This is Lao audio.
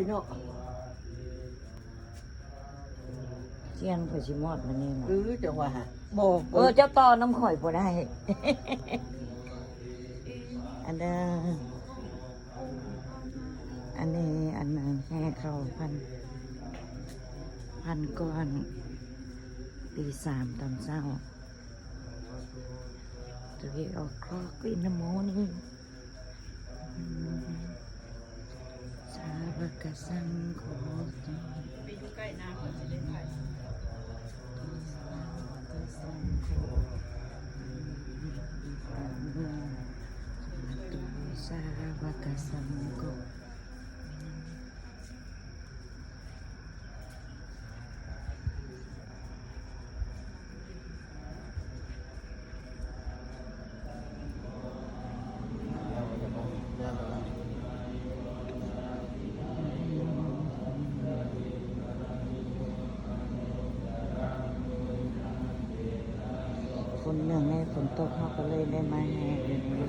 ເນາະ ສຽງຂ້ອຍຊິມອດບາດນີ້ນະ. ເອີ ຈັ່ງວ່າ ບໍ່ ເອີ ເຈົ້າຕໍ່ນຳຂ້ອຍບໍ່ໄດ້. ອັນເດີ ອັນນີ້ ອັນນັ້ນ ແຫ່ເຂົ້າພັນ ພັນກ້ອນ ຕີສາມຕອນເຊົ້າ. Three o'clock in the morning. ສາວະກະສັງໂຄ ໄປຢູ່ໃກ້ນ້ຳ ເພິ່ນຊິໄດ້ຖ່າຍ. ສາວະກະສັງໂຄ ສາວະກະສັງໂຄ. ຝົນເນື່ອງໃນຝົນຕົກ ເຮົາກໍເລີຍໄດ້ມາແຫ່ຢູ່ນີ້.